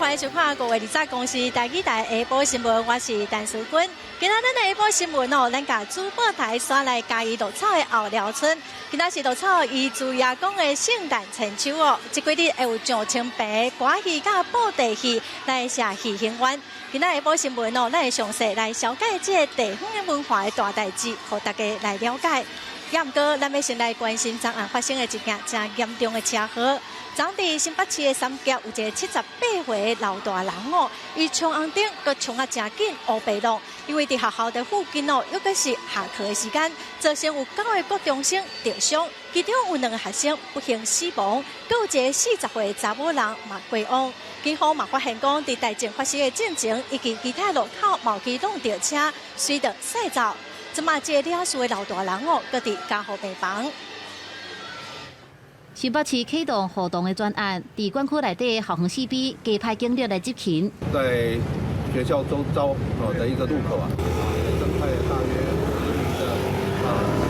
歡迎收看5月20公視台語台下晡新聞，我是陳淑君。今仔咱的下晡新聞哦，咱共主播台徙來嘉義鹿草的後寮村。今仔是鹿草伊祖爺公的聖誕千秋哦，這幾日會有上千棚歌戲佮布袋戲來寫戲行願。今仔下晡新聞哦，咱會詳細來紹介這個地方的文化的大代誌，予大家來了解。也毋過，咱欲先來關心昨暗發生的一件誠嚴重的車禍。昨佇新北市的三峽有一个78歲老大人哦，伊衝紅燈，閣衝啊誠緊，烏白弄。因為佇學校的附近哦，猶閣是下課的時間，造成有九个國中生著傷，其中有兩个學生不幸死亡，閣有一个40歲查某人嘛過往。警方嘛發現講，佇代誌發生的進前，伊佇其他路口嘛有去挵著車，隨著駛走。這馬這个了事的老大人哦，閣佇加護病房。新北市啟動護童的專案，佇管區內底校園四邊加派警力來執勤。在學校周遭哦的一個路口啊，增派了大約50名的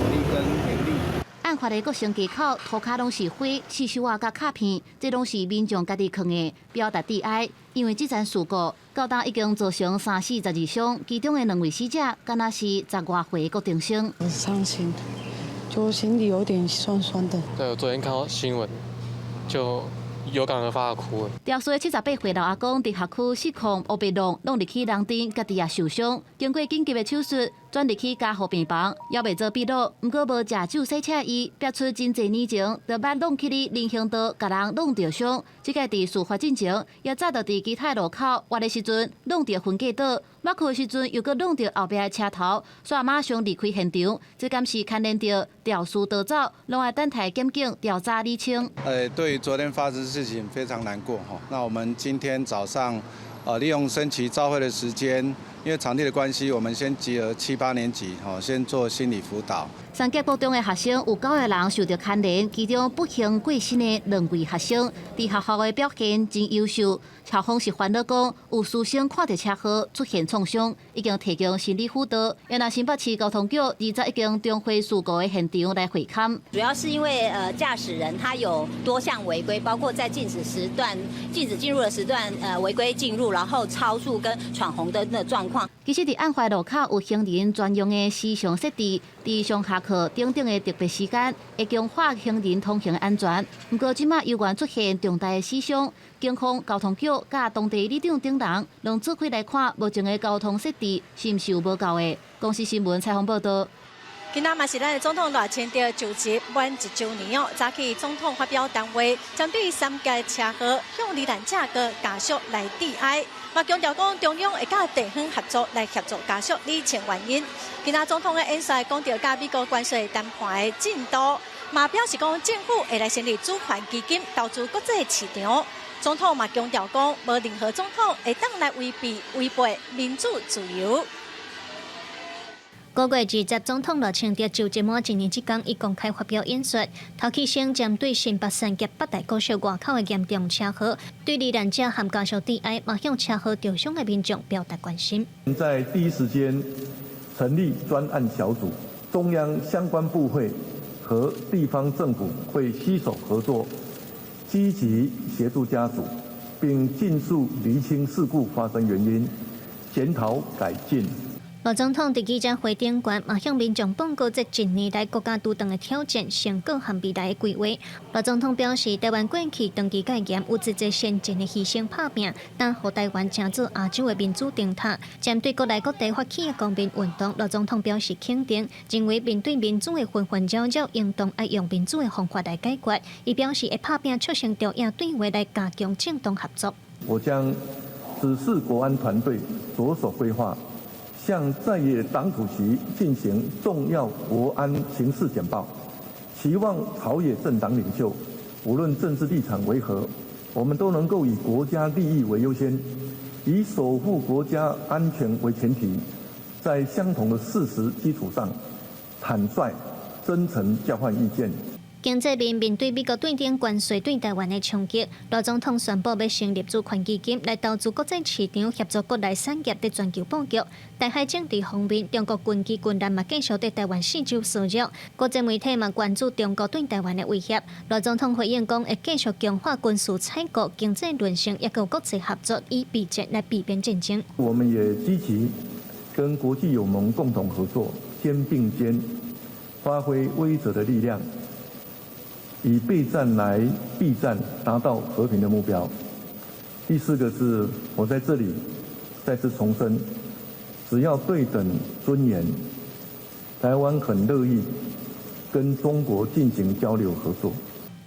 警力跟民力。案發的國生街口，塗跤攏是花、刺繡仔佮卡片，這攏是民眾家己囥的，表達致哀。因為這場事故，到今已經造成三死十二傷，其中的兩位死者，敢若是十外歲的國中生。很傷心，就心裡有點酸酸的。對，我昨天看到新聞，就有感而發哭了。肇事的78歲老阿公佇學區失控，烏白弄弄入去人頂，家己也受傷。經過緊急的手術，轉入去加護病房，猶未做筆錄。毋過無食酒駛車伊，逼出真濟年前，就捌弄去佇人行道，共人弄著傷。這個佇事發進前，也早就佇其他路口倚的時陣，弄著分隔島，抹去的時陣又閣弄著後壁的車頭，煞馬上離開現場。這敢是牽連著肇事逃走，攏愛等待檢警調查釐清。對於昨天發生的事情非常難過哈。那我們今天早上，利用升旗朝會的時間，因為場地的關係，我們先集合七八年級，先做心理輔導。三峽國中的學生有九個人受著牽連，其中不幸過身的兩位學生，佇學校的表現真優秀。校方是煩惱講，有師生看著車禍出現創傷，已經提供心理輔導。原來新北市交通局20已經重回事故的現場來會勘。主要是因為駕駛人他有多項違規，包括在禁止時段、禁止進入的時段，違規進入，然後超速跟闖紅燈的狀況。其實，佇案發路口有行人專用的時尚設置，佇上下課等等的特別時間，會強化行人通行安全。毋過，這馬猶原出現重大的死傷，警方、交通局佮當地里長等人，攏做伙來看目前的交通設置是毋是有無夠的。公視新聞採訪報導。今仔嘛是咱的總統賴清德就職滿一週年哦，早起總統發表談話，針對三峽車禍向罹難者佮家屬來致哀，嘛強調講中央會佮地方合作來協助家屬理清原因。今仔總統的演說講著佮美國關稅談判的進度，嘛表示講政府會來成立主權基金投資國際市場。總統嘛強調講，無任何總統會當來違背民主自由。5月20，總統賴清德就職滿一年這工，伊公開發表演說，頭起先針對新北三峽北大國小外口的嚴重車禍，對罹難者和家屬致哀，嘛向車禍受傷的民眾表達關心。在第一時間成立專案小組，中央相關部會和地方政府會攜手合作，積極協助家屬，並盡速釐清事故發生原因，檢討改進。賴總統佇記者會頂懸，嘛向民眾報告這一年來國家拄著的挑戰、成果和未來的規劃。賴總統表示，台灣過去長期戒嚴，有濟濟先進的犧牲拍拚，但予台灣成做亞洲的民主燈塔。針對國內各地發起的公民運動，賴總統表示肯定，認為面對民主的紛紛擾擾，應當愛用民主的方法來解決。伊表示會拍拚促成中印對話來加強政黨合作。我將指示國安團隊着手規劃，向在野黨主席進行重要國安形勢簡報，期望朝野政黨領袖，無論政治立場為何，我們都能夠以國家利益為優先，以守護國家安全為前提，在相同的事實基礎上，坦率、真誠交換意見。經濟面面對美國對頂關稅對台灣的衝擊，賴總統宣布欲成立主權基金來投資國際市場，協助國內產業佇全球布局。台海政治方面，中國軍機軍艦嘛繼續佇台灣四周騷擾，國際媒體嘛關注中國對台灣的威脅。賴總統回應講，會繼續強化軍事採購、經濟韌性，抑閣有國際合作，以備戰來避免戰爭。我們也積極跟國際友盟共同合作，肩並肩，發揮威懾的力量。以備戰來避戰，達到和平的目標。第四個是我在這裡再次重申，只要對等尊嚴，台灣很樂意跟中國進行交流合作。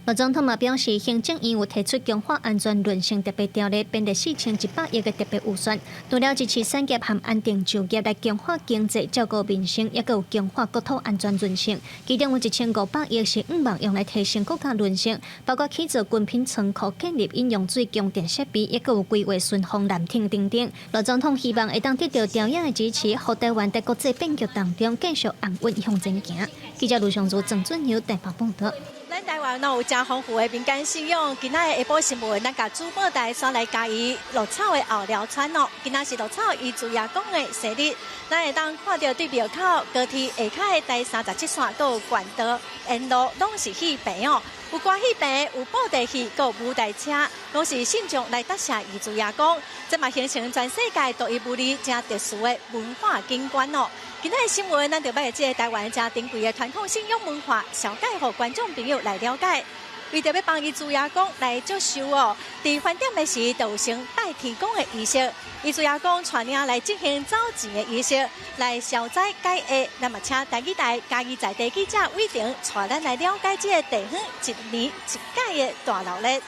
賴總統嘛表示，行政院有提出強化安全韌性特別條例，編列4100億的特別預算，除了支持產業和安定就業來強化經濟、照顧民生，抑閣有強化國土安全韌性。其中有1500億是向望用來提升國家韌性，包括起造軍品倉庫、建立飲用水供電設備，抑閣有規劃順風艦艇等等。賴總統希望會當得到朝野的支持，予台灣佇國際變局當中繼續安穩向前行。記者盧尚如、鄭俊友台北報導。咱台灣有誠豐富的民間信仰，今仔的下晡新聞，咱共主播台徙來嘉義鹿草的後寮村哦。今仔是鹿草伊祖爺公的生日，咱會當看著對廟口高鐵下跤的台37線，閣有管道沿路攏是戲棚哦，有歌戲棚，有布袋戲，閣有舞台車，攏是信眾來答謝伊祖爺公，這嘛形成全世界獨一無二、誠特殊的文化景觀哦。今仔的新聞，咱就欲將這个台灣誠珍貴的傳統信仰文化，紹介予觀眾朋友來了解。為著欲幫伊祖爺公來祝壽哦，佇翻點的時，就有先拜天公的儀式。伊祖爺公帶領來進行走錢的儀式，來消災解厄。那麼，請台語台嘉義在地記者偉霆帶咱來了解這个地方一年一屆的大鬧熱。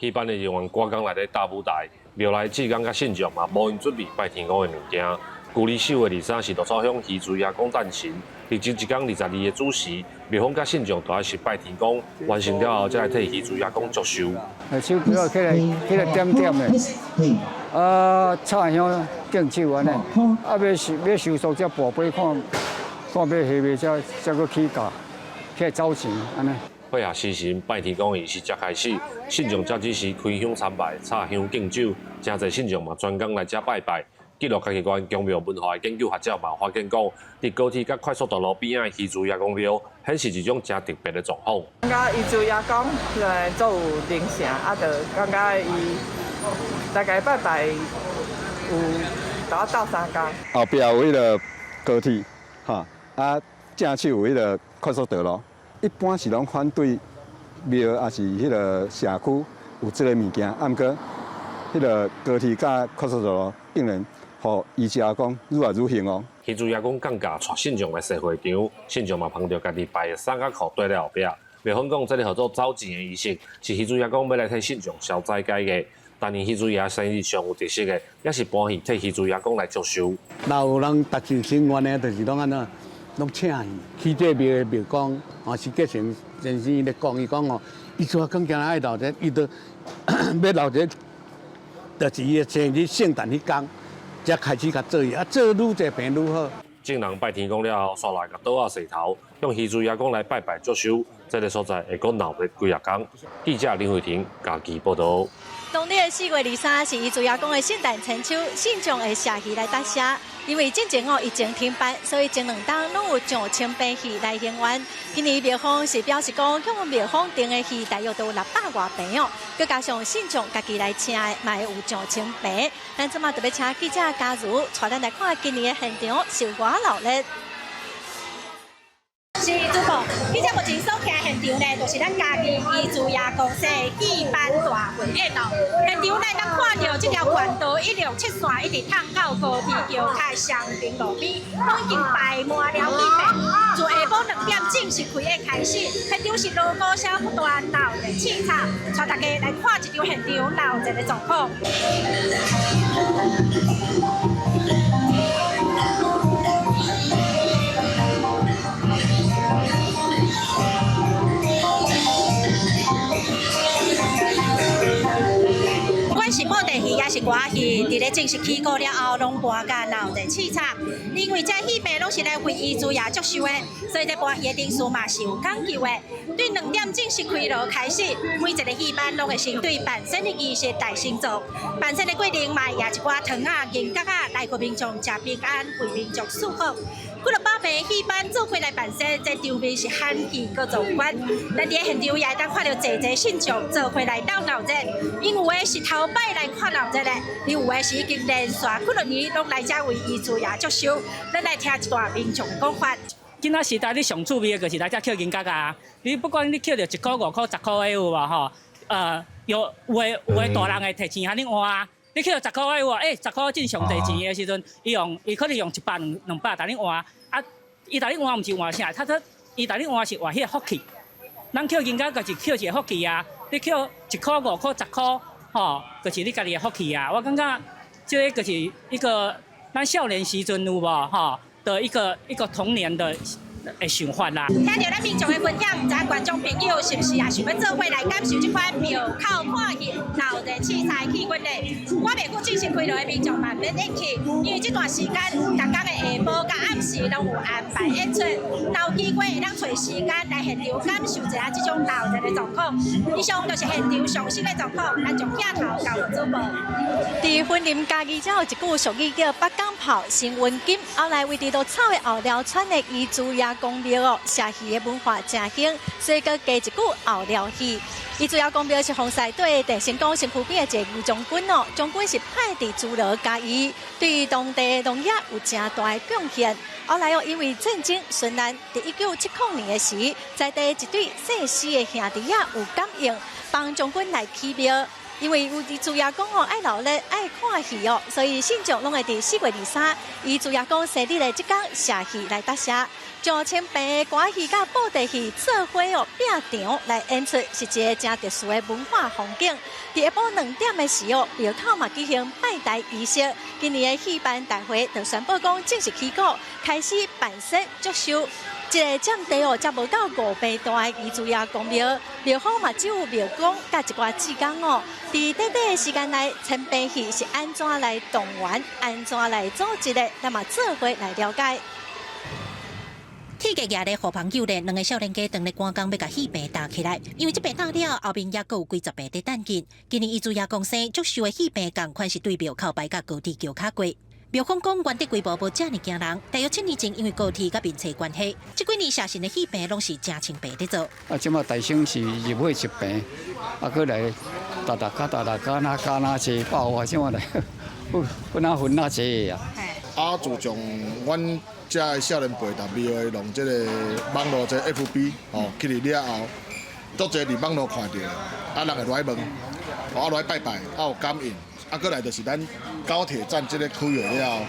戲班的人員趕工來咧搭舞台，廟內志工佮信眾嘛，無閒準備拜天公的物件。舊曆4月23是鹿草鄉魚苴爺公誕辰，佇前一工22的子時，廟方佮信眾都愛是拜天公，完成了後，才來替魚苴爺公祝壽。手錶起來起來點點的，啊，插香敬酒按呢，啊，欲收欲收束才跋杯看，看欲下袂才才閣起價，起來走錢按呢。配合時辰拜天公儀式才開始，信眾才只是開香參拜、插香敬酒，誠濟信眾嘛專工來遮拜拜。記錄家己縣宮廟文化的研究學者嘛發現講，佇高鐵佮快速道路邊仔的魚苴爺公廟，顯示一種誠特別的狀況。感覺魚苴爺公足有靈性，啊，就感覺伊大概拜拜有鬥相共。後壁有彼个高鐵，哈，啊，正手有彼个快速道路。一般是攏反對廟，抑是彼个社區有這个物件，啊，毋過彼个高鐵佮快速道路竟然予魚苴爺公愈來愈興哦。魚苴爺公降駕帶信眾來踅會場，信眾嘛捧著家己拜的衫佮褲綴佇後壁。廟方講，這个號做走錢的儀式，是魚苴爺公欲來替信眾消災解厄。逐年魚苴爺生日上有特色的，也是搬戲替魚苴爺公來祝壽。若有人達成心願的，就是攏按怎，攏請伊去這廟的廟公，哦，是繼承先生咧講，伊講哦，魚苴爺公今日愛鬧熱，伊就欲鬧熱，就是伊的生日聖誕彼工，才開始共做伊，啊，做愈濟坪愈好。眾人拜天公了後，煞來共桌仔洗頭，向魚苴爺公來拜拜祝壽。這个所在會閣鬧熱幾若工。記者林慧婷嘉義報導。農曆的4月23是魚苴爺公的聖誕千秋，信眾會社戲來答謝。因為進前哦疫情停辦，所以前兩冬攏有上千棚戲來還願。今年廟方是表示講，向廟方訂的戲大約都有600外棚哦，閣加上信眾家己來請的，嘛會有上千棚。咱這馬特別請記者加入，帶咱來看今年的現場是有偌鬧熱。是主播，記者目前所徛現場呢，就是咱嘉義魚苴爺公社戲班大匯演哦。現場咱通看著這條管道167線一直通到高鐵橋跤雙平路邊，攏已經排滿了戲棚。自下晡2點正式開演開始，現場是鑼鼓聲不斷，鬧熱淒慘，帶大家來看這場現場鬧熱的狀況。不管是布袋戲，抑是歌仔戲，佇咧正式起鼓了後，攏搬甲鬧熱刺炒。因為這戲棚攏是來為伊主爺祝壽的，所以這搬戲的程序嘛是有講究的。對2點正式開鑼開始，每一个戲班攏會先對辦仙的儀式來先做。辦仙的過程嘛，也一寡糖仔、銀角仔來予民眾食平安，為民眾祝福。幾落百坪戲班做伙來辦仙，這場面是罕見閣壯觀。咱佇現場也會當看著濟濟信眾做伙來鬥鬧熱，𪜶有的是頭擺來看鬧熱的，有的是已經連續幾落年攏來遮為伊主爺祝壽。咱來聽一段民眾的講法。今仔時代你上趣味的就是來遮抾銀角啊！你不管你抾著1塊、5塊、10塊的有無吼？有的大人會提錢予你換。你抾著10塊的有無？欸，10塊進上濟錢的時陣，伊可能用100、200共你換。啊，伊共你換毋是換啥？他說伊共你換是換彼個福氣。咱抾銀角就是抾一个福氣啊！你抾1塊、5塊、10塊，吼，就是你家己的福氣啊！我感覺這個就是一個咱少年時陣有無吼的一個童年的的想法啦。聽著咱民眾的分享，毋知觀眾朋友是毋是也想欲做伙來感受這款廟口看戲鬧熱刺炒氣氛咧？我袂赴正式開鑼的民眾嘛免客氣，因為這段時間，逐工的下晡佮暗時攏有安排演出，若有機會會當揣時間來現場感受一下這種鬧熱的狀況。以上就是現場上新的狀況，咱將鏡頭交予主播。佇雲林嘉義，遮有一句俗語叫“北港炮，新溫金”。後來位佇鹿草的後寮村的伊主爺公廟哦，社戲的文化誠興，所以閣加一句後寮戲。伊主爺公廟是風獅隊鄭成功身軀邊的一個吳將軍哦，將軍是派佇諸羅嘉義，對當地農業有誠大的貢獻。後來哦，因為戰爭殉難，佇1970年的時，在地一對姓施的兄弟仔有感應，幫將軍來起廟。因為有伊主爺公哦愛鬧熱愛看戲哦，所以信眾攏會佇4月23，伊主爺公生日的這工社戲來答謝，將千坪的歌仔戲佮布袋戲做伙哦拼場來演出，是一个誠特殊的文化風景。佇下晡2點的時候，廟口嘛舉行拜台儀式。今年的戲班大會就宣布講正式起鼓，開始辦仙祝壽。這个佔地哦，才無到5坪大的伊主爺公廟，廟方嘛只有廟公佮一寡志工哦。佇短短的時間內，千坪戲是按怎來動員，按怎來組織的，咱嘛做伙來了解。鐵架蜈咧，予朋友咧，兩个少年家當咧趕工欲共戲棚搭起來，因為這棚搭了後面猶閣有幾十棚佇等緊。今年伊主爺公生祝壽的戲棚仝款是對廟口排佮高鐵橋跤過。廟方講，原地規模無遮爾驚人。大約7年前，因為高鐵佮民車關係，這幾年社神的戲棚攏是誠清棚佇做。啊，這馬大聲是入伙一棚，啊，閣來逐逐較逐逐加哪加哪濟百外，這馬來分哪分哪濟啊。啊，自從阮遮的少年輩逐廟會弄這个網路這 FB 吼起來了後，足濟佇網路看著，啊，人會來問，啊來拜拜，啊有感應。啊，閣來就是咱高鐵站這个區域了後，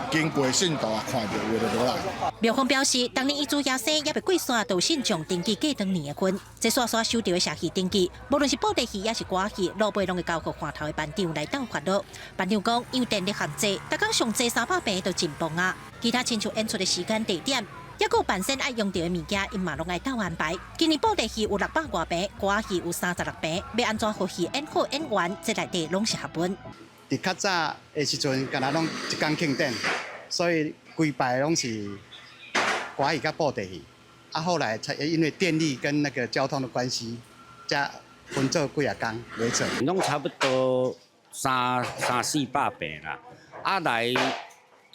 經過信徒啊看著有的就落來。廟方表示，當年伊主爺生猶未過山，就有信眾登記過當年的份。這煞煞收著的社戲登記，無論是布袋戲抑是歌仔戲，落尾攏會交予岸頭的班長來鬥發落。班長講，因為電力限制，逐工上濟300坪就真忙啊。其他親像演出的時間地點，抑閣有辦仙愛用著的物件，𪜶嘛攏愛鬥安排。今年布袋戲有600外坪，歌仔戲有36坪，欲按怎予戲演好演完，這內底攏是學問。佇較早的時陣，敢若攏一工慶典，所以規擺攏是歌仔戲佮布袋戲。啊，後來才因為電力跟那個交通的關係，才分做幾仔工來做。攏差不多三三四百坪啦。啊來，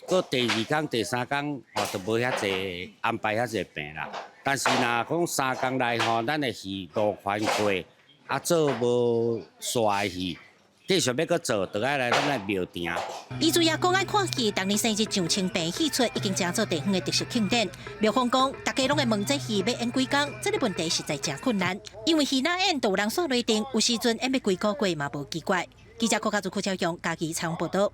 閣第二工、第三工吼，就無遐濟安排遐濟坪啦。但是若講3工內吼，咱的戲路寬闊，啊做無煞的戲。繼續欲閣做，就愛來咱來廟埕。伊主爺講愛看戲，當年生日上千坪戲出，已經成做地方的特色慶典。廟方講，大家攏會問這戲欲演幾工，這个問題實在誠困難，因為戲若演，就有人煞雷定，有時陣演欲幾個月嘛無奇怪。記者郭家祖、柯超雄嘉義採訪報導。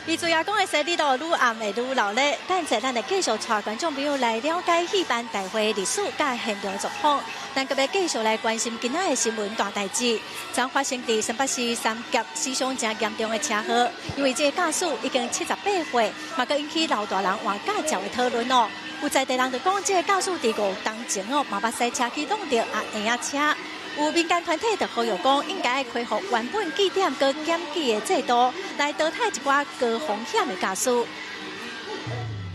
伊主爺公的生日都愈暗會愈鬧熱，等陣咱會繼續帶觀眾朋友來了解戲班大會歷史佮現場狀況。咱閣欲繼續來關心今仔的新聞大代誌。昨發生佇新北市三峽死傷誠嚴重的車禍，因為這个駕駛已經78歲，嘛閣引起老大人換駕照的討論哦。有在地人就講，這个駕駛佇五冬前哦，嘛捌駛車去挵著阿嬰仔車。有民間團體就呼籲講，應該恢復原本記點佮檢舉的制度，來淘汰一寡高風險的駕駛。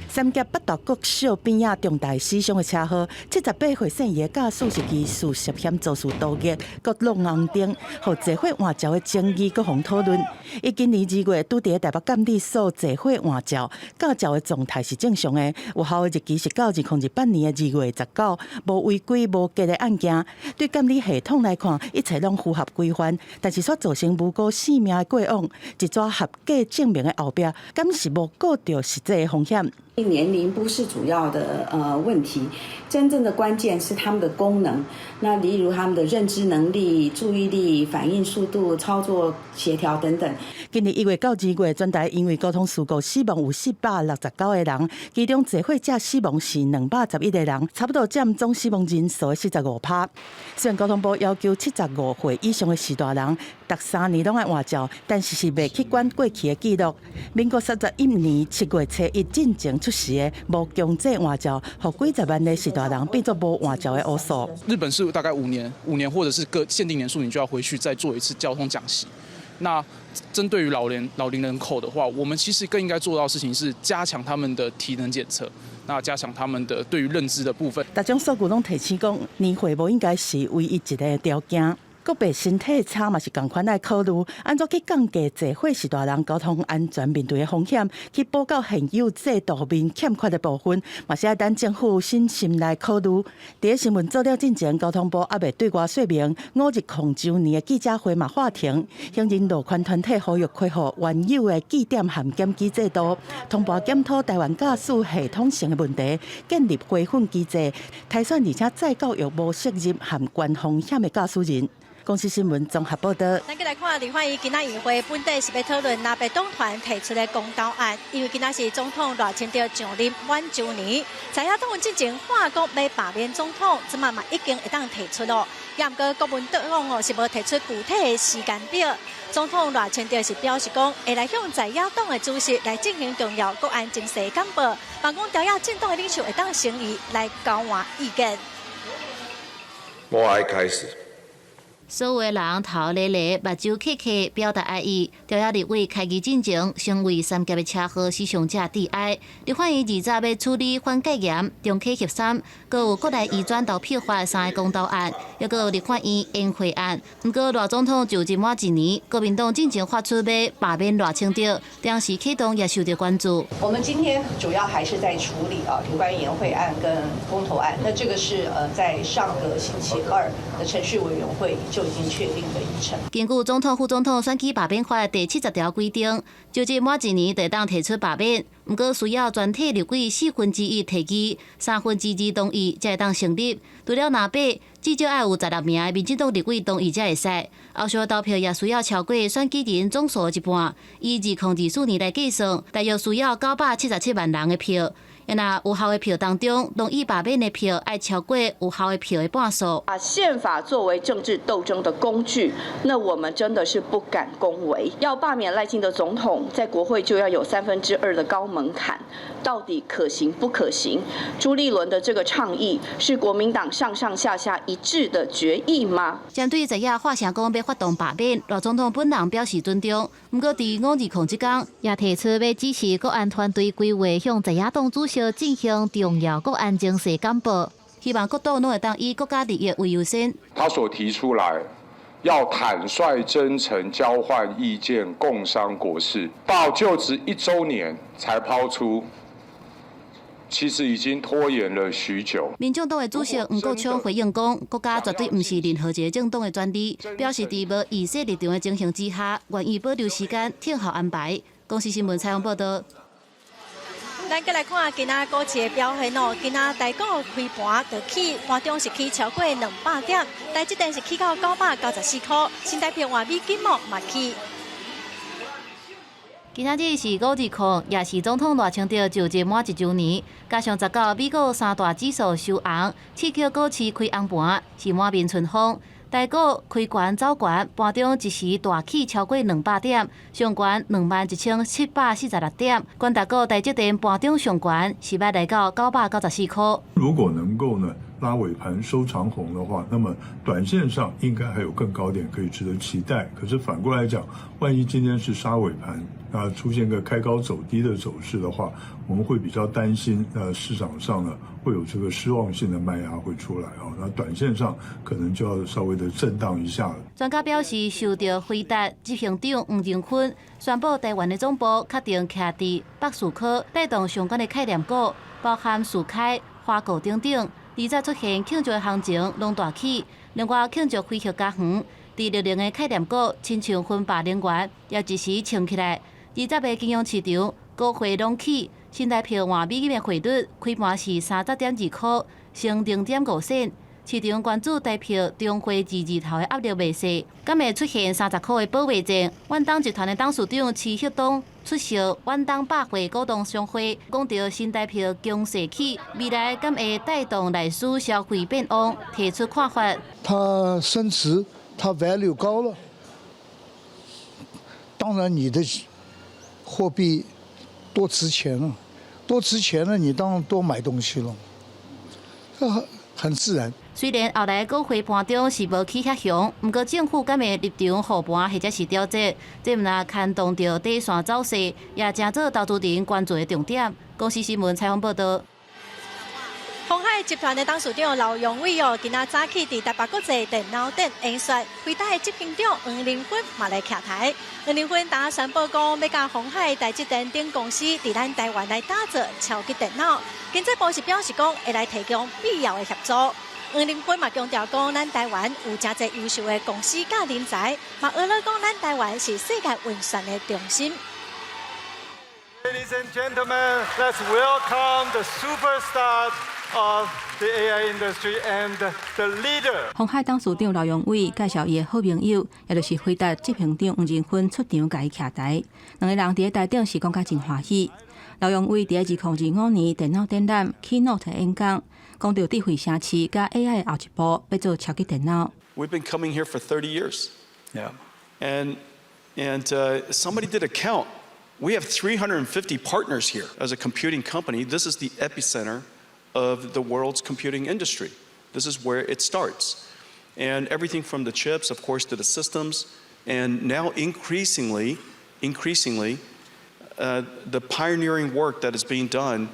三峽八大國小邊仔重大死傷的車禍，78歲姓葉的駕駛是疑似涉嫌肇事逃逸，閣挵紅燈，予坐貨換照的爭議閣予討論。伊今年2月拄佇台北監理所坐貨換照，駕照的狀態是正常的，有效的日期是到2028年的2月19，無違規無結的案件。對監理系統來看，一切攏符合規範，但是卻造成無辜性命的過往，一紙合格證明的後壁，敢是無顧著實際的風險？年齡不是主要的問題，真正的關鍵是他們的功能。那例如他們的認知能力、注意力、反應速度、操作協調等等。今年1月到2月，全台因為交通事故死亡有469個人，其中坐貨車死亡是211個人，差不多佔總死亡人數的45%。雖然交通部要求75歲以上的序大人，逐3年攏愛換照，但是是袂去管過去的記錄。民國31年7月初1進前出世的無強制換照，予幾十萬个序大人變做無換照的烏數。日本是大概五年，5年或者是個限定年數，你就要回去再做一次交通講習。那針對於老齡人口的話，我們其實更應該做到的事情是加強他們的體能檢測，那加強他們的對於認知的部分。逐種數據攏提醒講，年歲無應該是唯一一个條件。閣別身體差嘛是仝款愛考慮，按怎去降低坐貨序大人交通安全面對的風險，去補救現有制度面欠缺的部分，嘛是愛等政府審慎來考慮。佇新聞做了進前，交通部猶未對外說明五二零週年的記者會嘛喊停，行人路權團體呼籲恢復原有的記點和檢舉制度，通盤檢討台灣駕駛系統性的問題，建立培訓機制，篩選而且再教育無責任和高風險的駕駛人。公視新聞綜合報道。咱閣來看立法院今仔議會本底是欲討論藍白黨團提出的公投案，因為今仔是總統賴清德上任滿週年，在野黨進前喊講欲罷免總統，這馬嘛已經會當提出囉。也毋過國民黨哦是無提出具體的時間表。總統賴清德是表示講，會來向在野黨的主席來進行重要國安情勢簡報，望講朝野政黨的領袖會當誠意來交換意見。我愛開始。所有的人頭咧咧，目睭瞌瞌，表達愛意。朝野立委開議進前，先為三峽的車禍死傷者致哀。立法院二十欲處理反戒嚴、重啟協商，閣有國內移轉投票法三个公投案，抑閣有立法院延會案。毋過賴總統就任滿一年，國民黨進前發出欲罷免賴清德，當時啟動也受到關注。我們今天主要還是在處理啊，有關於延會案跟公投案。那這個是在上個星期二的程序委員會就已經確定的議程。根據總統、副總統選舉罷免法第70條規定，就職滿一年就會當提出罷免，毋過需要全體立委1/4提議，2/3同意才會當成立。除了藍白，至少愛有16名的民進黨立委同意才會使。後續投票也需要超過選舉人總數一半，以2024年來計算，大約需要977萬人的票。若有效的票當中，同意罷免的票愛超過有效的票的半數。把憲法作為政治鬥爭的工具，那我們真的是不敢恭維。要罷免賴清德總統，在國會就要有2/3的高門檻，到底可行不可行？朱立倫的這個倡議是國民黨上上下下一致的決議嗎？針對在野喊聲講欲發動罷免，賴總統本人表示尊重。毋過佇520這工，也提出欲指示國安團隊規劃向在野黨主席進行重要國安情勢簡報，希望各黨攏會當以國家利益為優先。他所提出來要坦率真誠交換意見，共商國是，到就職一週年才拋出，其實已經拖延了許久。民眾黨的主席黃國昌回應講，國家絕對毋是任何一個政黨的專利，表示佇無預設立場的情形之下，願意保留時間，聽候安排。公視新聞採訪報道。咱閣來看今仔股市的表現哦。今仔台股開盤就起，盤中是起超過200點，台積電是起到994塊，新台幣換美金嘛起。今仔日是520，也是總統賴清德就任滿一週年，加上19美股三大指數收紅，刺激股市開紅盤，是滿面春風。台股開懸走懸，盤中一時大起超過200點，上懸21,746點。權值股台積電盤中上懸，是欲來到994塊。如果能夠呢，拉尾盤收長紅的話，那麼短線上應該還有更高點可以值得期待。可是反過來講，萬一今天是殺尾盤，啊，出現個開高走低的走勢的話，我們會比較擔心，市場上呢會有這個失望性的賣壓會出來啊。那短線上可能就要稍微的震盪一下了。專家表示，受著輝達執行長黃仁勳宣布台灣的總部確定徛佇北士科，帶動相關的概念股，包含士開、華碩等等。二十出現慶祝的行情攏大起，另外慶祝輝旭家園佇綠能的概念股，親像芬百能源也一時衝起來。二十个金融市場股匯攏起，新台幣換美金的匯率開盤是30.2箍，升0.5仙。市場關注台票中匯二字頭的壓力袂細，敢會出現30箍的保衛戰？遠東集團的董事長徐旭東出席遠東百貨股東商會，講著新台票強勢起，未來敢會帶動內需消費變旺，提出看法。它升值，它 value 高了，當然你的貨幣多值錢了，多值錢了，你當然多買東西了，這很自然。雖然後來股匯盤中是無起遐雄，毋過政府敢會入場護盤或者是調節，這毋但牽動著短線走勢，也成做投資人關注的重點。公視新聞採訪報導。鴻海集團的董事長劉揚偉哦，今仔早起佇台北國際電腦展演說，輝達的執行長黃仁勳嘛來徛台。黃仁勳當宣布講，欲佮鴻海、台積電等公司佇咱台灣來打造超級電腦。經濟部是表示講，會來提供必要的協助。黃仁勳嘛強調講，咱台灣有誠濟優秀的公司佮人才，嘛呵咾講，咱台灣是世界運算的中心。 Ladies and gentlemen, let's welcome the superstar of the AI industry and the leader. 鴻海董事長劉揚偉介紹伊的好朋友，也就是輝達執行長黃仁勳出場共伊徛台。兩个人佇台頂是講甲真歡喜。劉揚偉佇2025年電腦展覽 Keynote 演講，講著智慧城市佮 AI 後一步欲做超級電腦。 We've been coming here for 30 years. Yeah. And somebody did a count. We have 350 partners here. As a computing company, this is the epicenter of the world's computing industry. This is where it starts. And everything from the chips, of course, to the systems, and now increasingly, increasingly, the pioneering work that is being done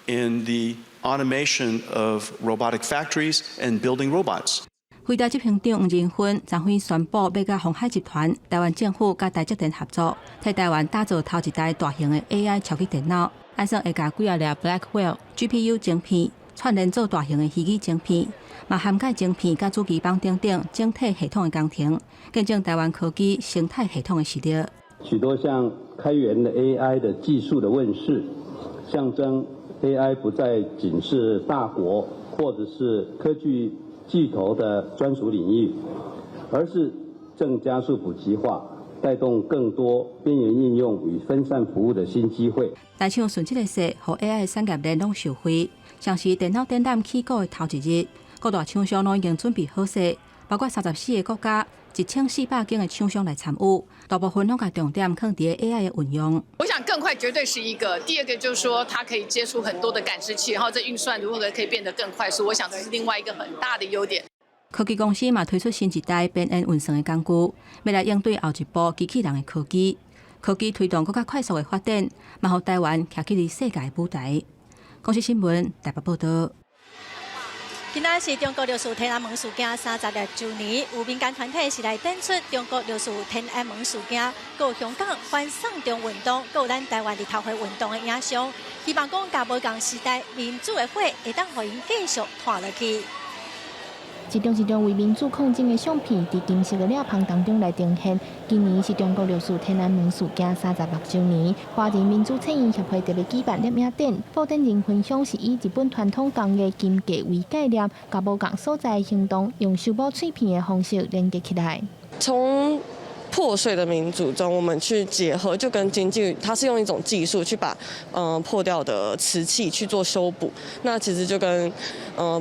in the automation of robotic factories and building robots. 輝達執行長黃仁勳昨昏宣布，欲佮鴻海集團、台灣政府佮台積電合作，替台灣打造頭一台大型的 AI 超級電腦，按算會共幾仔粒 Blackwell GPU 晶片串聯做大型的虛擬晶片，嘛涵蓋晶片佮主機板等等整體系統的工程，見證台灣科技生態系統的實力。許多項開源的 AI 的技術的問世，象徵 AI 不再僅是大國或者是科技巨頭的專屬領域，而是正加速普及化，帶動更多邊緣應用與分散服務的新機會。台廠順這个勢，予 AI 產業鏈攏受惠。像是電腦展覽起鼓的頭一日，各大廠商攏已經準備好勢，包括34個國家、1400間的廠商來參與，大部分攏共重點放佇 AI 的運用。我想更快絕對是一個，第二個就是說，它可以接觸很多的感知器，然後這運算如何可以變得更快速，我想這是另外一個很大的優點。科技公司嘛推出新一代邊緣運算的工具，欲來應對後一步機器人的科技。科技推動閣較快速的發展，嘛予台灣徛起佇世界舞台。公視新聞台北報導。今仔是中國六四天安門事件36週年，有民間團體是來展出中國六四天安門事件，閣有香港反送中運動，閣有咱台灣日頭花運動的影像，希望講共無仝時代民主的火會當予𪜶繼續拖落去。一張一張為民主抗爭的相片，佇金色的攝棚當中來呈現。今年是中國六四天安門事件36週年，華人民主策應協會特別舉辦攝影展，布展人分享是以日本傳統工藝金箔為概念，共無仝所在的行動，用修補碎片的方式連結起來。從破碎的民主中，我們去結合，就跟經濟，它是用一種技術去把破掉的瓷器去做修補。那其實就跟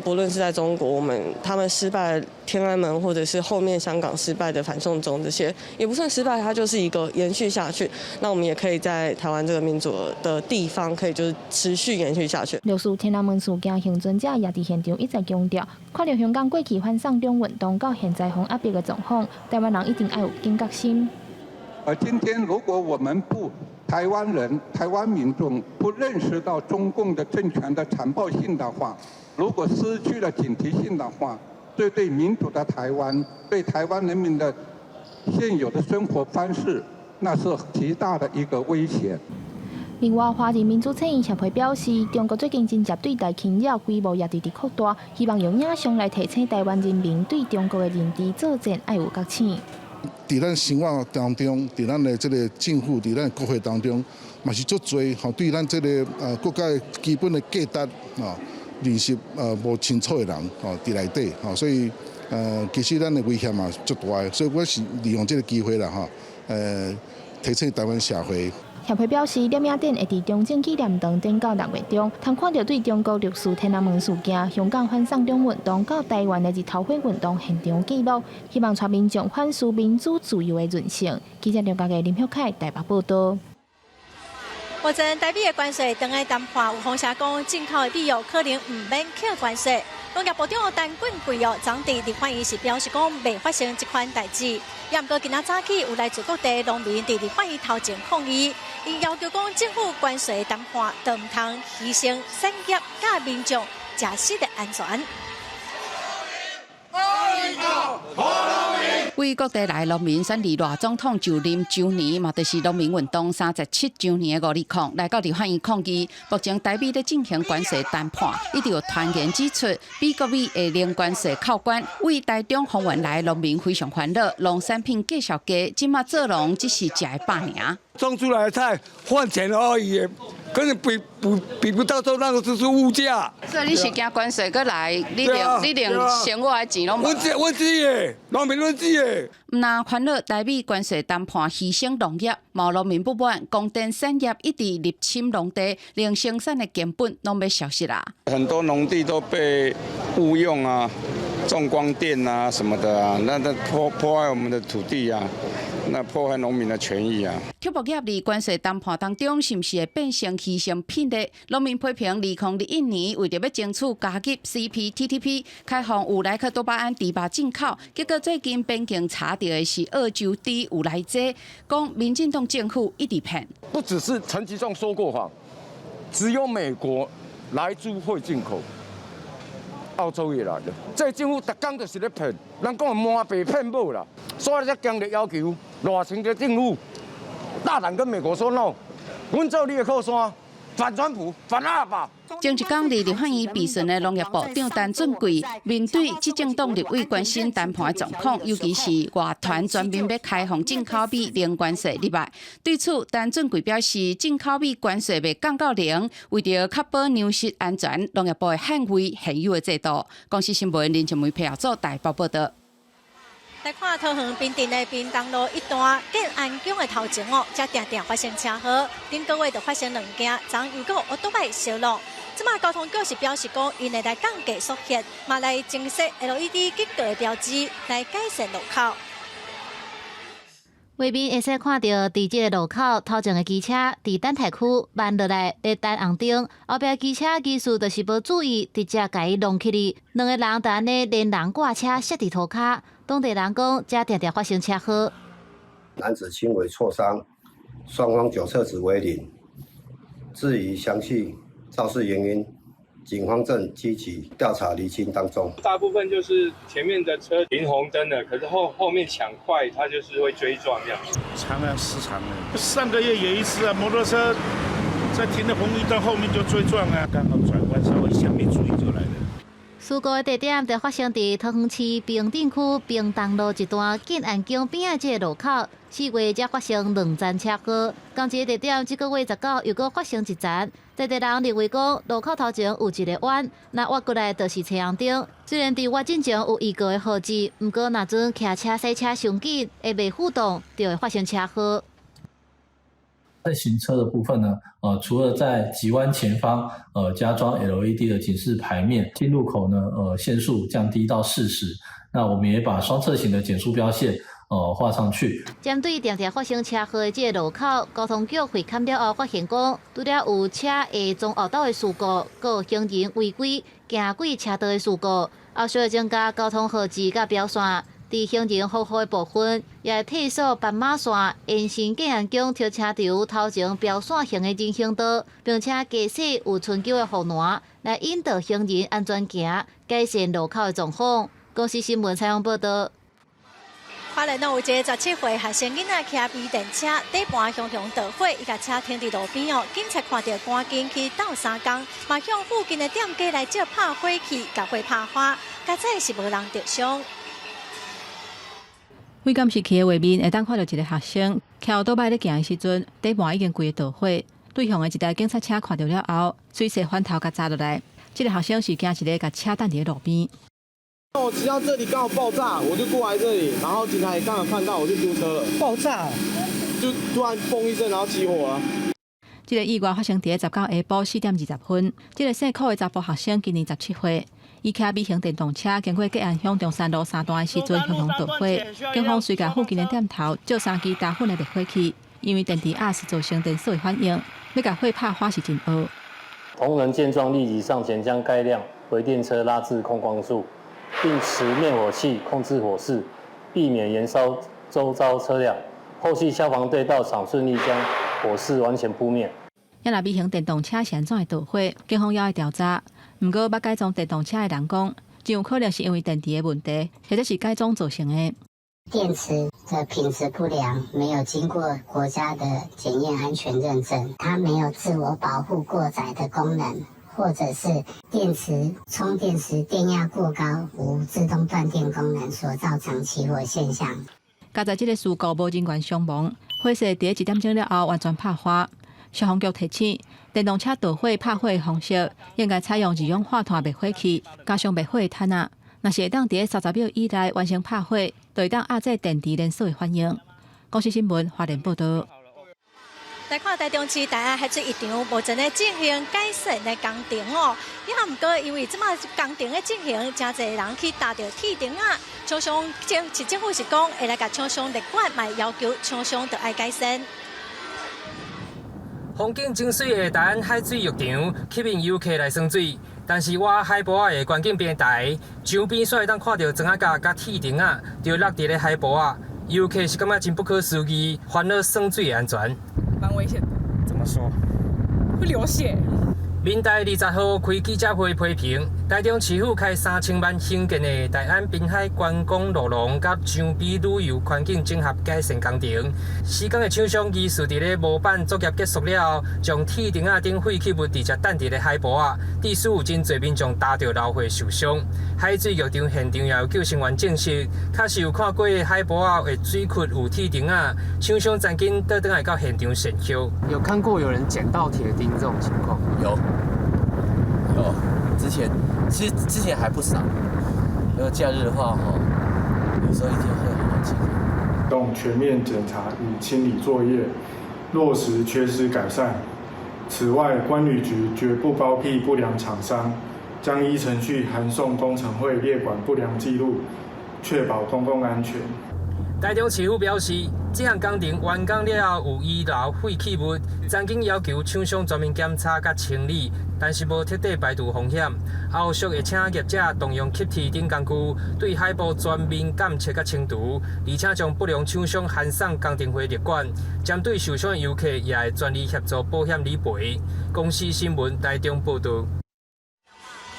不論是在中國，我們他們失敗天安門，或者是後面香港失敗的反送中這些，也不算失敗，它就是一個延續下去。那我們也可以在台灣這個民主的地方，可以就是持續延續下去。六四天安門事件倖存者也佇現場一再強調，看著香港過去反送中運動到現在予壓迫的狀況，台灣人一定愛有警覺心。而今天如果我們不台灣人、台灣民眾不認識到中共的政權的殘暴性的話，如果失去了警惕性的話，這對民主的台灣、對台灣人民的現有的生活方式，那是極大的一個威脅。另外，華人民主策應協會表示，中國最近真正對台侵擾規模也直直擴大，希望用影像來提醒台灣人民對中國的認知作戰愛有覺醒。佇咱生活當中，佇咱的這个政府，佇咱國會當中，嘛是足濟吼，對咱這个國家的基本的價值啊認識無清楚的人吼，佇內底吼，所以其實咱的危險嘛足大的，所以我是利用這个機會啦吼，提醒台灣社會。協會表示，攝影展會佇中正紀念堂展到6月中，通看著對中國六四天安門事件、香港反送中運動到台灣的日頭火運動現場記錄，希望帶民眾反思民主自由的韌性。記者劉家傑、林旭凱台北報導。目前台美的關稅當來談判，有風聲講進口的米藥可能毋免扣關稅。農業部長陳俊貴哦，昨佇立法院是表示講袂發生這款代誌。也毋過今仔早起有來自各地農民佇立法院頭前抗議，𪜶要求講政府關稅談判都毋通犧牲產業佮民眾食食的安全。為各地來農民選佇賴總統就任週年，嘛就是農民運動37週年的5/20，來到立法院抗議。目前台美咧進行關稅談判，一直有團員指出，美國米會零關稅扣關，為台中豐原來農民非常煩惱，農產品繼續低，這馬做農只是食會飽爾。種出來的菜換錢而已，根本比不比不到，說那個就是物價。所以你是驚關稅閣來，你連生活的錢攏無。阮自己的，農民阮自己的。毋但煩惱台美關稅談判犧牲農業，嘛農民不滿，光電產業一直入侵農地，連生產的根本攏欲消失啦。很多農地都被誤用啊，種光電啊什麼的啊，那破壞我們的土地啊。那破壞農民的權益啊！畜牧業佇關稅談判當中，是毋是會變成犧牲品呢？農民批評2021年為著欲爭取加入 CPTPP，開放有萊克多巴胺豬肉進口，結果最近邊境查著的是澳洲豬有來這，講民進黨政府一直騙。不只是陳吉仲說過謊，只有美國萊豬會進口，澳洲也來了。這政府逐工就是咧騙，人講瞞爸騙母啦，所以才強烈要求賴清德政府大膽跟美國說 no，阮做你的靠山，反川普，反阿爸。前一工佇立法院備詢的農業部長陳俊貴，面對執政黨立委關心談判的狀況，尤其是外團全面欲開放進口米零關稅入來。對此，陳俊貴表示，進口米關稅袂降到零，為著確保糧食安全，農業部會捍衛現有的制度。公視新聞林靜梅配合做台北報導。來看桃園平鎮的屏東路一段建安宮的頭前哦，才定定發生車禍，頂個月就發生兩件，昨又閣有歐多擺燒落。這馬交通局是表示講，𪜶會來降低速限，嘛來增設 LED 警告的標誌，來改善路口。畫面會使看著，佇這个路口頭前的機車佇等待區慢落來，咧等紅燈，後壁機車技術就是無注意，直接共伊弄起去，兩个人就按呢連人掛車摔佇塗跤。當地人講，遮定定發生車禍。男子輕微挫傷，雙方酒測值為零。至於詳細肇事原因，警方正積極調查釐清當中。大部分就是前面的車停紅燈了，可是後面搶快，他就是會追撞這樣。常常時常的，上個月有一次啊，摩托車在停的紅綠燈後面就追撞啊，剛好轉彎稍微一下沒注意就來了。事故的地點就發生佇桃園市平鎮區屏東路一段建安宮邊仔這个路口，4月才發生兩宗車禍，仝一个地點，這個月19又閣發生一宗。在地人認為講，路口頭前有一个彎，若倚過來就是青紅燈。雖然佇倚進前有預告的號誌，毋過若陣騎車駛車傷緊，會袂輔動，就會發生車禍。在行車的部分呢，除了在急彎前方，加裝 LED 的警示牌面，進入口呢，限速降低到40，那我們也把雙側行的減速標線，畫上去。針對定定發生車禍的這个路口，交通局會勘了後發現講，除了有車會撞後斗的事故，閣有行人違規行過車道的事故，後續會增加交通號誌佮標線，佇行人保護的部分，也會退縮斑馬線，延伸建安宮停車場頭前標線型的人行道，並且加設有春秋的護欄，來引導行人安全行，改善路口的狀況。公視新聞採訪報導。花蓮有一个17歲學生囡仔騎微電車，底盤雄雄著火，伊共車停佇路邊哦。警察看著趕緊去鬥相共，嘛向附近的店家來借拍火器，共火拍花，佳哉是無人著傷。對監視器的畫面會當看著一个學生騎歐多擺咧行的時陣，底盤已經規个著火。對向的一台警察車看著了後，隨勢翻頭共砸落來。這个學生是驚一个共車擋佇路邊。我騎到這裡剛好爆炸，我就過來這裡，然後警察也剛好看到，我就丟車了。爆炸？就突然嘣一聲，然後起火啊！這个意外發生佇19下晡4點20分。這个姓柯的查埔學生今年17歲，伊騎微型電動車經過吉安鄉中山路三段的時陣，雄雄著火，警方隨共附近的店頭借三支打粉的滅火器，因為電池壓是造成連鎖的反應，欲共火拍花是真僫。同仁見狀立即上前將該輛微電車拉至空曠處，並持滅火器控制火勢，避免延燒周遭車輛。後續消防隊到場順利將火勢完全撲滅。也若微型電動車是按怎會著火，警方猶咧調查。毋過，捌改裝電動車的人講，真有可能是因為電池的問題，或者是改裝造成的。電池的品質不良，沒有經過國家的檢驗安全認證，它沒有自我保護過載的功能，或者是電池充電時電壓過高，無自動斷電功能所造成起火現象。佳哉這个事故無人員傷亡，火勢佇1點鐘了後完全拍花。消防局提醒，電動車著火拍火的方式應該採用二氧化碳滅火器，加上滅火的毯仔。若是會當佇30秒以內完成拍火，就會當壓制電池連鎖的反應。公視新聞花蓮報導。來看台中市大安海水浴場目前咧進行改善的工程哦，也毋過因為這馬工程的進行，誠濟人去踏著鐵釘仔，廠商政市政府是講會來共廠商列管，嘛要求廠商著愛改善。風景真媠的大安海水浴場，吸引遊客來耍水，但是倚海埔仔的觀景平台，牆邊煞會當看著磚仔甲佮鐵釘仔，著落佇咧海埔仔，遊客是感覺真不可思議，煩惱耍水的安全。蠻危險的。怎麼說？會流血。民代20號開記者會批評，台中市府開3000萬興建的大安濱海觀光路廊佮牆邊旅遊環境整合改善工程，施工的廠商疑似佇咧模板作業結束了後，將鐵釘仔等廢棄物直接擲佇咧海埔仔，致使有真濟民眾踏著流血受傷。海水浴場現場也有救生員證實，確實有看過海埔仔的水窟有鐵釘仔，廠商趕緊倒轉來到現場善後。有看過有人撿到鐵釘這種情況？有。有，之前其實之前還不少。如果假日的話，吼，有時候一天會好幾個。動全面檢查與清理作業，落實缺失改善。此外，觀旅局絕不包庇不良廠商，將依程序函送工程會列管不良記錄，確保公共安全。台中市府表示，這項工程完工了後有遺留廢棄物，曾經要求廠商全面檢查佮清理，但是無徹底排除風險。後續會請業者動用吸鐵等工具，對海埔全面監測佮清除，而且將不良廠商函送工程會列管，針對受傷的遊客也會全力協助保險理賠。公視新聞台中報導。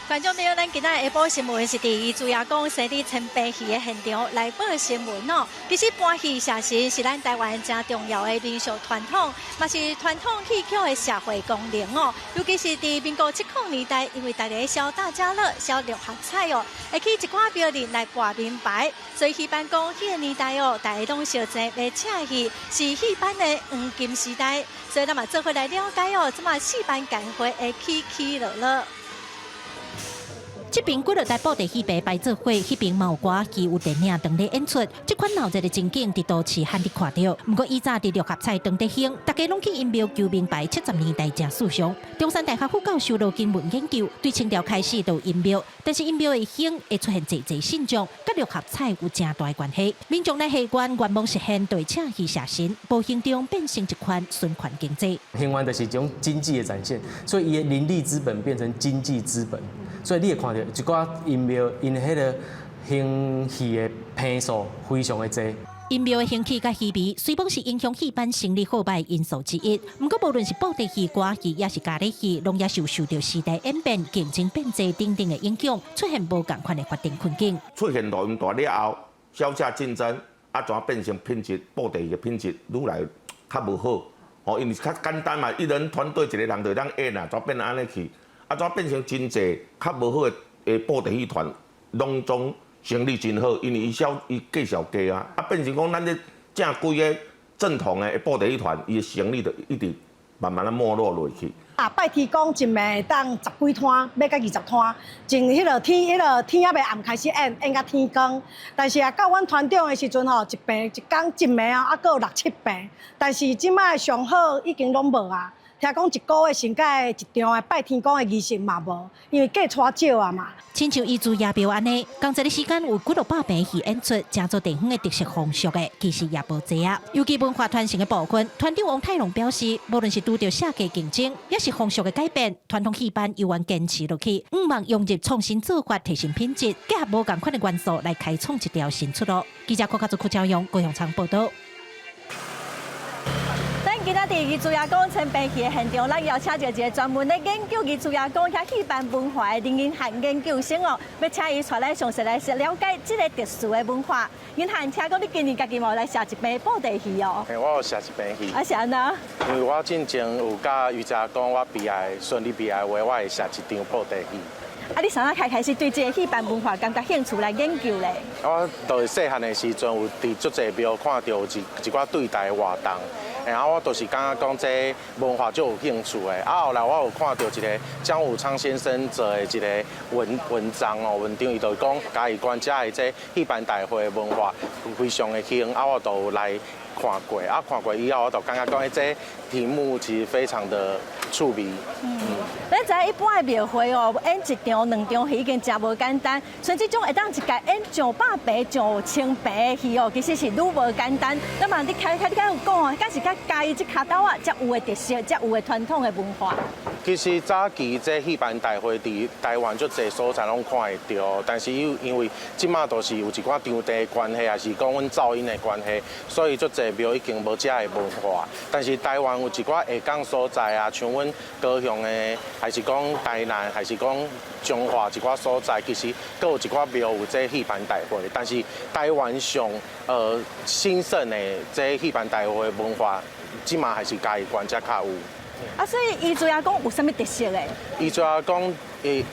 觀眾朋友，咱今仔下晡新聞是佇伊主要講生佇千白戲的現場來報新聞哦。其實搬戲寫神是咱台灣誠重要的民俗傳統，嘛是傳統戲曲的社會功能哦。尤其是佇民國70年代，因為大家燒大家樂、燒六合彩哦，會去一寡廟裡來掛名牌，所以戲班講，彼个年代哦，大家攏相爭欲請戲，是戲班的黃金時代。所以咱嘛做伙來了解哦，這馬戲班工會的起起落落。這邊幾落台布袋戲棚擺做伙，彼邊嘛有歌仔戲有電影當咧演出。這款鬧熱的情景佇都市罕得看著。毋過以早佇六合彩當咧興，大家攏去陰廟求明牌70年代誠時尚。中山大學副教授羅金文研究，對清朝開始就有陰廟，但是陰廟的興會出現濟濟信眾，佮六合彩有誠大的關係。民眾來戲院願望實現，就會請戲社神，無形中變成一款循環經濟。戲院就是一種經濟的展現，所以伊的人力資本變成經濟資本，所以你會看著一寡陰廟，𪜶的彼个興戲的棚數非常的濟。陰廟的興起佮稀微，雖罔是影響戲班生意好䆀因素之一。毋過，無論是布袋戲、歌戲，抑是咖喱戲，攏也是有受著時代演變、競爭變濟等等的影響，出現無仝款的發展困境。出現路音大了後，削價競爭，啊，怎變成品質布袋戲的品質愈來較無好？哦，因為較簡單嘛，一人團隊一個人就會當演啊，怎變按呢去？啊，怎變成真濟較無好的布袋戲團，攏總生意真好，因為伊銷伊價數低啊，啊變成講咱這正規个正統的布袋戲團，伊的生意就一直慢慢仔沒落落去。啊，拜天公一暝會當十幾攤，欲到20攤，從彼个天彼个天猶未暗開始演，演到天光。但是啊，到阮團長的時陣吼，一棚一工一暝啊，猶閣有六七棚。但是這擺上好已經攏無啊。聽講一個月上蓋一場的拜天公的儀式嘛無，因為計帶少啊嘛。親像伊祖爺廟按呢，仝一个時間有幾落百棚戲演出，誠做地方的特色風俗的，其實也無濟啊。尤其文化傳承的部分，團長王泰龍表示，無論是拄著削價競爭，抑是風俗的改變，傳統戲班猶原堅持落去，向望融入創新做法，提升品質，結合無仝款的元素來開創一條新出路。記者郭家祖、郭昭陽、高雄場報道。今仔佇余祖爺公千棚戲的現場，咱邀請著一个專門咧研究余祖爺公遐戲班文化的林銀漢研究生哦，欲請伊帶咱詳細來了解這个特殊的文化。銀漢，聽講你今年家己嘛有來攝一棚布袋戲哦？嘿，我有攝一棚戲。啊，是按怎？因為我進前有佮余祖爺講，我畢業順利畢業的話，我會攝一場布袋戲。啊，你啥仔開始對這个戲班文化感覺興趣來研究咧？我就是細漢的時陣，有佇足濟廟看著有一寡對台的活動。然後我就是感覺講這文化足有興趣的。啊，後來我有看著一个江武昌先生做的一个文章哦，文章伊就講嘉義縣遮的這戲班大會的文化非常的興，啊，我就有來看過，啊，看過以後我就感覺講，這題目其實非常的趣味。嗯，咱知影一般的廟會哦，演一場、兩場戲已經誠無簡單，像這種會當一屆演上百棚、上千棚的戲哦，其實是愈無簡單。那麼你開開你敢有講哦，敢是佮嘉義這跤頭仔才有的特色，才有的傳統的文化。其實早期這戲班大會佇台灣足濟所在攏看會著，但是因為這馬都是有一寡場地的關係，抑是講阮噪音的關係，所以足濟廟已經無遮的文化。但是台灣有一寡下港所在啊，像阮高雄的，還是講台南，還是講彰化一寡所在，其實閣有一寡廟有這戲班大會。但是台灣上興盛的這戲班大會文化，這馬還是嘉義縣才較有。啊，所以伊主要講有啥物特色咧？伊主要講，伊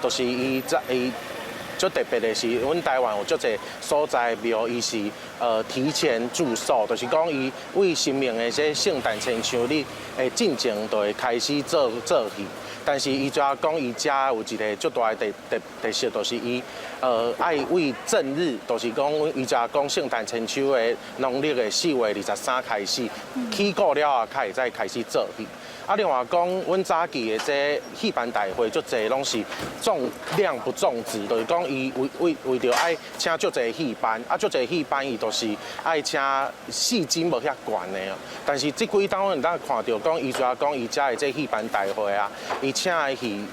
就是伊在伊足特別的是，阮台灣有足濟所在廟，伊是提前祝壽，就是講伊為神明的這聖誕千秋日的進前就會開始做做戲。但是伊主要講，伊遮有一个足大的特色，就是伊愛為正日，就是講伊遮講聖誕千秋的農曆的4月23開始，起鼓了後，才會再開始做戲。啊，另外講，阮早期的這戲班大會足濟攏是重量不重質，就是講伊為著愛請足濟戲班，啊，足濟戲班伊就是愛請戲金無遐懸的哦。但是這幾冬阮當看著講，伊主要講伊遮的這戲班大會啊，伊請的戲，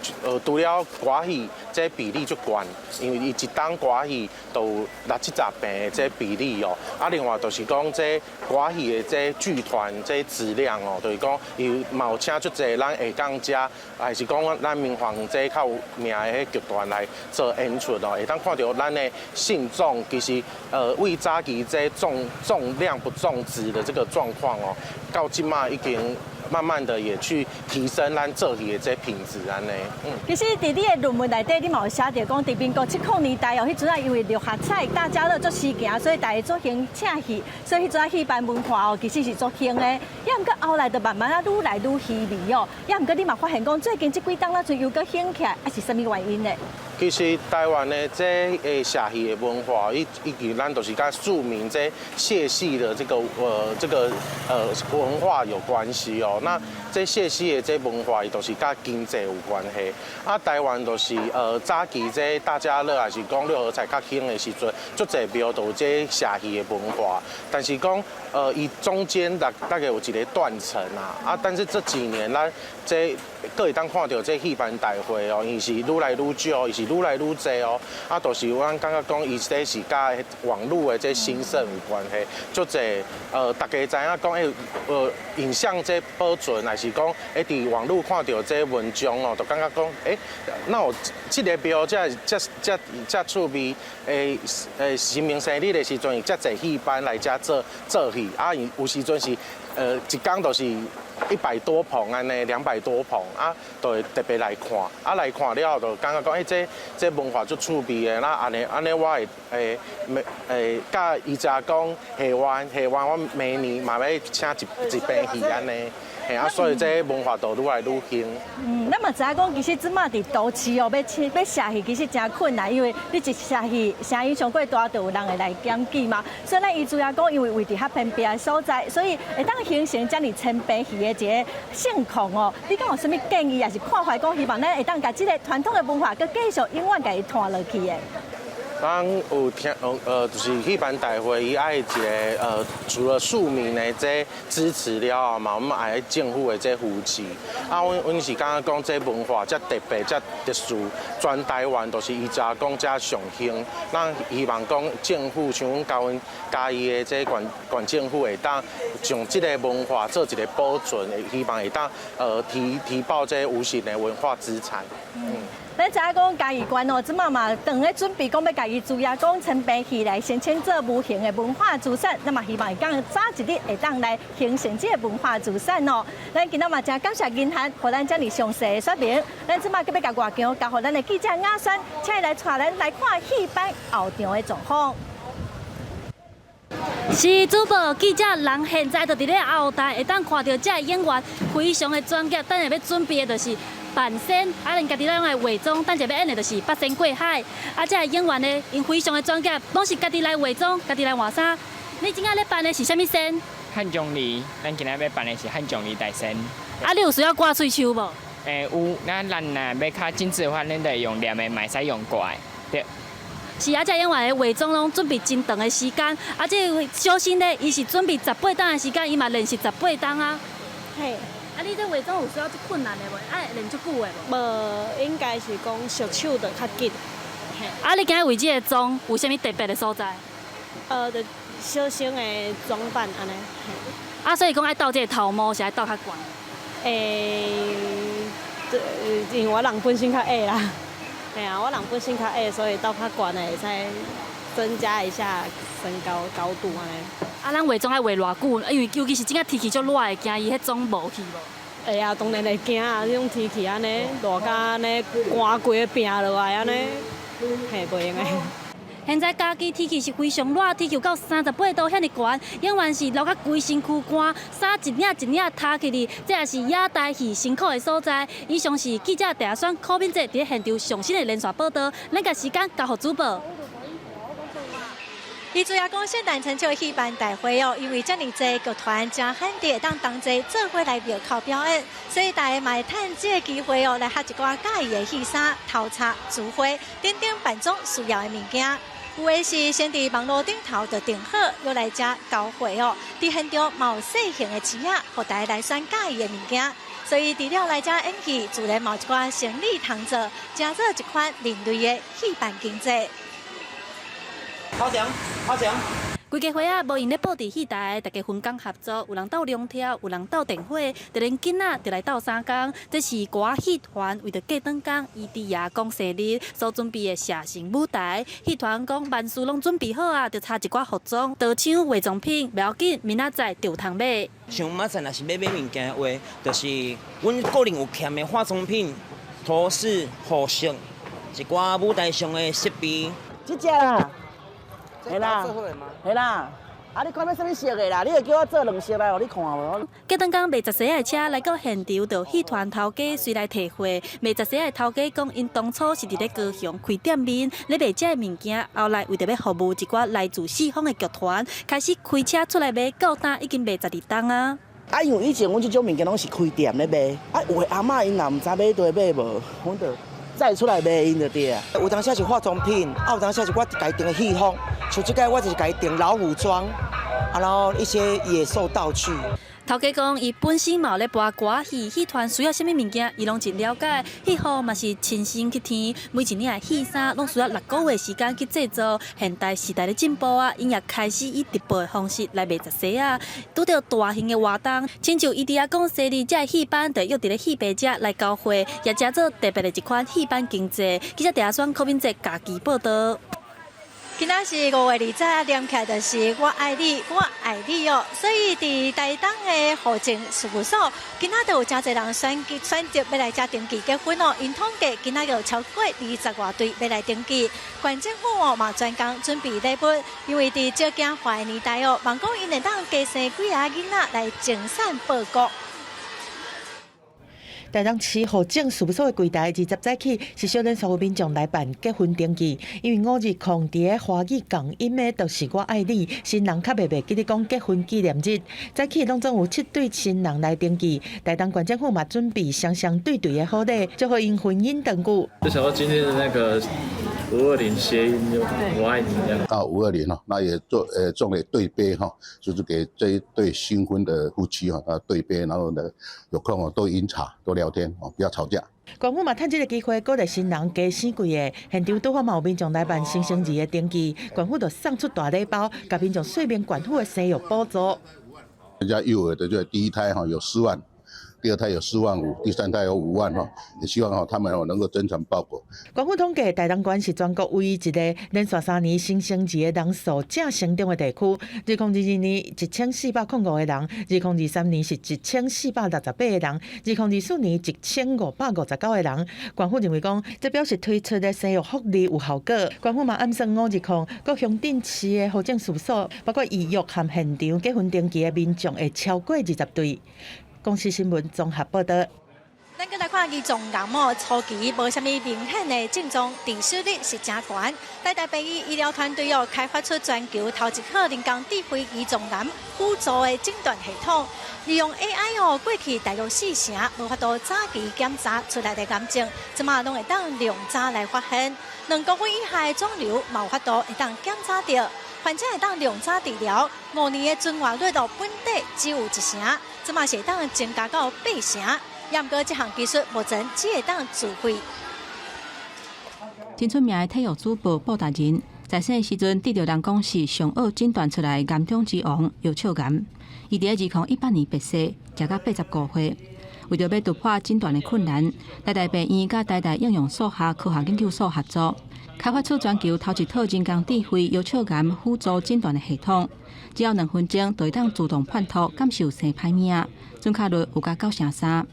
除了歌戲這比例足懸，因為伊一檔歌戲都有六七十坪的這比例哦。啊，另外就是講這歌戲的這劇團這質量哦，就是講伊嘛有請足濟咱下港遮，還是講咱民雄這較有名的彼劇團來做演出哦，會當看著咱的信眾其實為早期這重量不重質的這個狀況哦，到這馬已經慢慢的也去提升咱做戲的這品質按呢。嗯。其實佇你的論文內底，你嘛有寫著講，佇民國70年代哦，彼陣仔因為六合彩大家樂足時行，所以大家足興請戲，所以彼陣仔戲班文化哦，其實是足興的。抑毋過後來就慢慢啊，愈來愈稀微哦。抑毋過你嘛發現講，最近這幾冬咱陣又閣興起來，啊是啥物原因呢？其實台灣的這社戲的文化，伊以及咱就是佮庶民這社戲的這個文化有關係哦。那這社戲的這文化，伊就是佮經濟有關係。啊，台灣就是早期這大家樂，還是講六合彩較興的時陣，足濟廟都有這社戲的文化。但是講伊中間大概有一個斷層啊。啊，但是這幾年咱這閣會當看著這戲班大會哦，伊是愈來愈少，伊是愈來愈濟哦。啊，就是阮感覺講，伊這是佮網路的這興盛有關係，足濟大家知影講，影像這保存，還是講佇網路看著這文章哦，就感覺講，那有這个廟遮遮遮遮趣味，神明生日的時陣，遮濟戲班來遮做做戲，啊，有時陣是一工就是100多棚按呢，200多棚啊，就會特別來看，啊來看了後就感覺講，這文化足趣味的，那按呢按呢，我會會佮伊遮講戲院戲院，我明年嘛欲請一棚戲按呢，嘿啊，所以這文化就愈來愈興。嗯，咱嘛知影講，其實這馬佇都市哦，欲請欲社戲其實誠困難，因為你一社戲聲音傷過大，就有人會來檢舉嘛。所以咱伊主要講，因為位置較偏僻的所在，所以會當形成遮爾千棚戲的一個盛況哦。你敢有啥物建議，抑是看法，講希望咱會當共這個傳統的文化，閣繼續永遠共伊傳落去的？咱有聽，就是戲班大會，伊愛一个除了庶民的這支持了後嘛，阮們愛政府的這扶持。啊，阮是感覺講這文化遮特別、遮特殊，全台灣都是伊遮講遮上興。咱希望講政府像阮嘉阮嘉義的這縣縣政府會當將這个文化做一个保存，希望會當提報這無形的文化資產。嗯。咱知影講嘉義縣哦，這馬嘛當咧準備講欲共伊主要講千棚戲來申請做無形的文化資產，那麼希望會當早一日會當來形成這个文化資產哦。咱今仔嘛誠感謝銀行，予咱遮爾詳細的說明。咱這馬閣欲共外場交予咱的記者雅珊，請伊來帶咱來看戲班後場的狀況。是主播記者，人現在就佇咧後台，會當看著這个演員非常的專業，等下欲準備的就是扮仙，啊，𪜶家己攏來化妝，等下欲演的就是八仙過海。啊，這个演員呢，𪜶非常的專業，攏是家己來化妝，家己來換衫。你這下咧扮的是啥物仙？漢鍾離，咱今仔欲扮的是漢鍾離大仙。啊，你有需要掛喙鬚無？有，咱人若欲較精緻的話，咱就用黏的，嘛會使用掛的，對。是啊，這演員的化妝攏準備真長的時間，啊，這个小新呢，伊是準備18冬的時間，伊嘛練習十八冬啊。嘿。啊，你這化妝有需要足困難的無？愛練足久的無？無，應該是講熟手就較緊。啊，你今日為這个妝有啥物特別的所在？就小生的裝扮按呢。啊，所以講愛鬥這个頭毛是愛鬥較懸。因為我人本身較矮啦。嘿啊，我人本身較矮，所以鬥較懸的會使增加一下身高高度按呢。啊，咱化妝愛化偌久？因為尤其是這個天氣足熱的，驚伊彼妝無去無？會啊，當然會驚啊！這種天氣按呢，熱甲按呢，寒規个拚落來按呢，嘿，袂用的。現在嘉義天氣是非常熱，天氣有到38度遐爾懸，演員是流甲規身軀汗，衫一領一領塌起去，這也是野台戲辛苦的所在。以上是記者鄭選柯敏哲佇現場上新的連線報導，咱共時間交予主播。伊主要講聖誕春秋戲班大會哦，因為遮爾濟劇團誠罕得會當同齊做伙來廟口表演，所以大家嘛會趁這个機會哦，來學一寡佮意的戲衫、頭插、珠花等等扮裝需要的物件。有的是先佇網路頂頭就訂好，閣來遮交貨哦。佇現場嘛有細型的市仔，予大家來選佮意的物件。所以除了來遮演戲，自然嘛有一寡生意通做，成做一款另類的戲班經濟。好獎，好獎。規家伙仔無閒咧布置戲台，大家分工合作，有人鬥龍跳，有人鬥電火，就連囡仔就來鬥相共。這是歌仔戲團為著過轉工，伊豬爺公生日所準備的寫生舞台。戲團講萬事攏準備好啊，就差一寡服裝、刀槍、化妝品，袂要緊，明仔載就有通買。像明仔載若是欲買物件的話，就是阮個人有欠的化妝品、頭飾、服飾，一寡舞台上的設備。這隻啦。係啦，係啦，啊，你看欲啥物色的啦？你會叫我做兩色來予你看無？隔頓工賣雜細的車來到現場，就戲團頭家隨來提貨。賣雜細的頭家講，𪜶當初是佇咧高雄開店面，咧賣這个物件，後來為著欲服務一寡來自四方的劇團，開始開車出來賣，到今已經賣12冬啊。啊，因為以前阮這種物件攏是開店咧賣，啊，有的阿嬤𪜶若毋知欲佗買無，阮就載出來賣𪜶就對啊。有當時是化妝品，啊，有當時是我家己訂的戲服，像這擺我就是家己訂老虎裝，啊，然後一些野獸道具。頭家講，伊本身嘛有咧播歌仔戲，戲團需要啥物物件，伊攏真了解。戲服嘛是親身去添，每一領的戲衫攏需要6個月時間去製作。現代時代咧進步啊，𪜶也開始以直播的方式來賣雜細仔。拄著大型的活動，親像伊佇遐講，生日這个戲班，就約佇咧戲棚遮來交會，也成做特別的一款戲班經濟。記者鄭阿選、柯敏哲家己報道。今仔是5月20，連起來就是我愛你，我愛你哦。所以佇台東的戶政事務所，今仔就有誠濟人選擇欲來遮登記結婚哦。𪜶統計今仔有超過20外對欲來登記。縣政府哦嘛專工準備禮物，因為佇少子化的年代哦，望講𪜶會當加生幾个囡仔來增產報國。台東市戶政事務所的櫃台，20早起是小連所有民眾來辦結婚登記，因為520佇咧華語共音的，就是我愛你，新人較袂記得講結婚紀念日。早起攏總有七對新人來登記，台東縣政府嘛準備雙雙對對的好禮，祝賀𪜶婚姻長久。就想到今天的那個520諧音就我愛你這樣。到520哈，那也做送了對杯哈，就是給這一對新婚的夫妻哈，啊對杯，然後呢有空哦多飲茶多聊天哦，不要吵架。縣府嘛趁這个機會鼓勵新人加生幾个，現場拄好嘛有民眾來辦新生兒的登記，縣府就送出大禮包，共民眾說明縣府的生育補助。人家幼兒的就第一胎哈有4萬，第二胎有4萬5，第三胎有5萬哈，也希望哈他們哦能夠增產報國。官府統計，台東縣是全國唯一一個連續3年新生兒的人數正成長的地區。2022年1405個人，2023年是1468個人，2024年1559個人。縣府認為講，這表示推出的生育福利有效果。縣府嘛暗算520各鄉鎮市的戶政事務所，包括預約和現場結婚登記的民眾會超過20對。公視新聞綜合報道。咱閣來看胰臟癌哦，初期無啥物明顯的症狀，致死率是誠懸。台大病院醫療團隊哦，開發出全球頭一套人工智慧胰臟癌輔助的診斷系統，利用 AI 哦，過去大約四成無法度早期檢查出來的癌症，這馬攏會當量早來發現。2公分以下的腫瘤，嘛有法度會當檢查著，患者會當量早治療，5年的存活率哦，本底只有1成，這馬是會當增加到8成。毋過這項技術目前只會當自費。真出名的體育主播布達人，在生的時陣得著人講是上好診斷出來癌中之王藥笑癌。伊佇咧2018年病逝，食到85歲。為著欲突破診斷的困難，台大病院佮台大應用數學科學研究所合作，開發出全球頭一套人工智慧藥笑癌輔助診斷的系統。只要2分鐘，就會當自動判讀敢是有生歹物仔，準確率有甲9成3。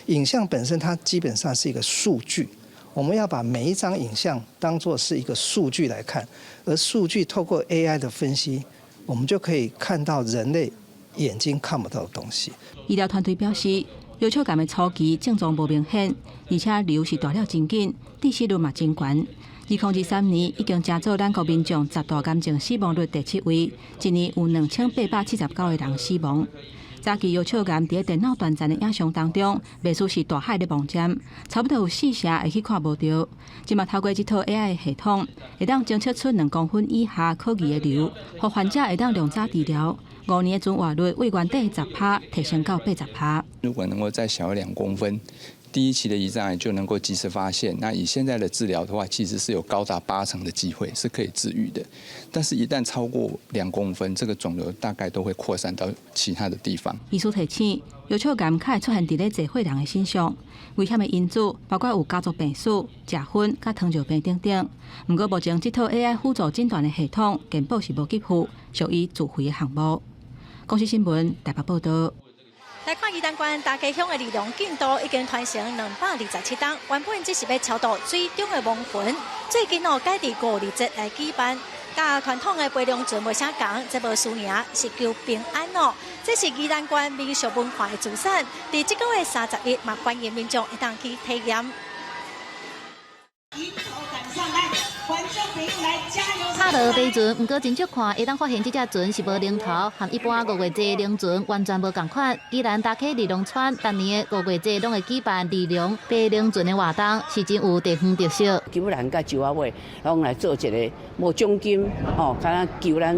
影像本身它基本上是一個數據，我們要把每一張影像當作是一個數據來看，而數據透過 AI 的分析，我們就可以看到人類眼睛看不到的東西。醫療團隊表示，藥笑癌的初期症狀無明顯，而且瘤是大了真緊，致死率嘛真懸。2023年已經成做咱國民眾十大癌症死亡率第七位，一年有2879個人死亡。早期藥笑癌佇咧電腦斷層的影像當中，袂輸是大海咧摸針，差不多有四成會去看無著。這馬透過這套 AI 系統，會當偵測出2公分以下可疑的瘤，予患者會當量早治療。5年的存活率為原底10趴提升到80趴。如果能夠再小2公分，第一期的胰臟癌就能夠及時發現。那以現在的治療的話，其實是有高達8成的機會是可以治癒的。但是，一旦超過2公分，這個腫瘤大概都會擴散到其他的地方。醫師提醒，藥笑癌較會出現佇咧濟歲人的身上，危險的因子包括有家族病史、食薰、佮糖尿病等等。毋過目前這套 AI 輔助診斷的系統，健保是無給付，屬於自費的項目。公視新聞台北報道。來看宜蘭縣大溪鄉的利隆進度已經傳承227冬，原本只是欲超度水中的亡魂，最近哦改佇五二節來舉辦。佮傳統的扒龍船無啥仝，這無輸贏，是求平安哦。這是宜蘭縣民俗文化的資產，佇這個月31嘛，歡迎民眾會當去體驗。拍落爬船，毋過真少看，會當發現這隻船是無龍頭，和一般五月節龍船完全無仝款。宜蘭大溪二龍村逐年的五月節攏會舉辦二龍爬龍船的活動，是真有地方特色。求蘭佮石仔尾，攏來做一个無獎金，吼，敢若求咱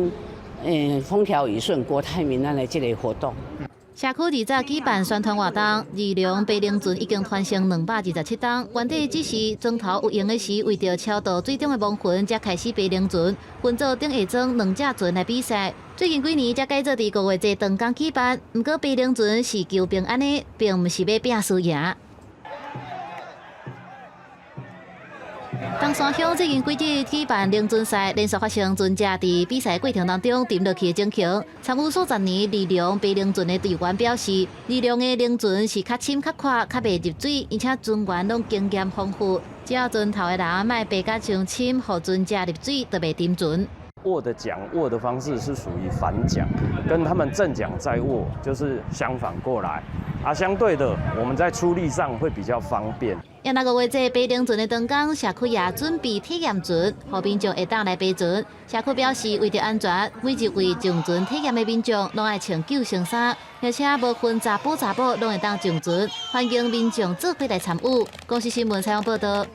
風調雨順、國泰民安的這个活動。社區二早舉辦宣傳活動，二龍爬龍船已經傳承227冬。原底只是船頭有閒的時，為著超渡水中的亡魂，才開始爬龍船。分做頂下莊兩隻船來比賽。最近幾年才改做佇五月節當工舉辦。毋過爬龍船是求平安的，並毋是欲拚輸贏。東山鄉最近幾日舉辦龍船賽，連續發生船隻佇比賽過程當中沉落去的情形。參與數十年二龍爬龍船的隊員表示，二龍的龍船是較深、較闊、較袂入水，而且船員攏經驗豐富，只要船頭的人莫爬甲傷深，予船隻入水就袂沉船。握的槳握的方式是屬於反槳，跟他們正槳在握就是相反過來。啊，相對的，我們在出力上會比較方便。也那五月節爬龍船的當工，社區也準備體驗船，予民眾會當來爬船。社區表示，為著安全，每一位上船體驗的民眾攏愛穿救生衫，而且無分查埔查某攏會當上船，歡迎民眾做伙來參與。公視新聞採訪報導。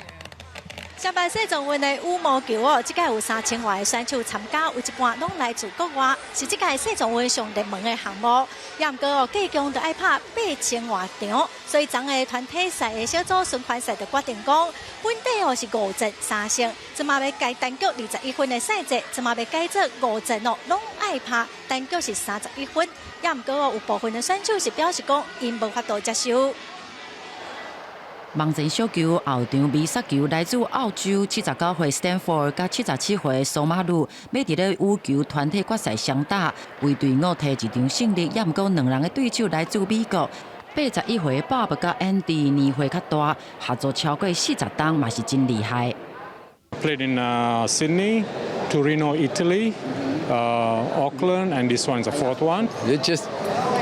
上擺世壯運的羽毛球哦，這屆有3000外个選手參加，有一半攏來自國外，是這屆世壯運上熱門的項目。也毋過哦，計共著愛拍8000外場，所以昨个團體賽的小組循環賽就決定講，本底哦是5戰3勝，這馬欲改單局21分的賽制，這馬欲改做五戰哦，攏愛拍單局是31分。也毋過哦，有部分的選手是表示講，𪜶無法度接受。網前小球後場美殺球來自澳洲79歲 Stanford 佮77歲蘇馬魯，欲佇咧羽球團體決賽雙打，為隊伍提一場勝利。也毋過兩人的對手來自美國，81歲鮑伯佮 Andy 年歲較大，合作超過40冬嘛是真厲害。 Played in Sydney, Torino, Italy, Auckland, and this one's the fourth one. It's just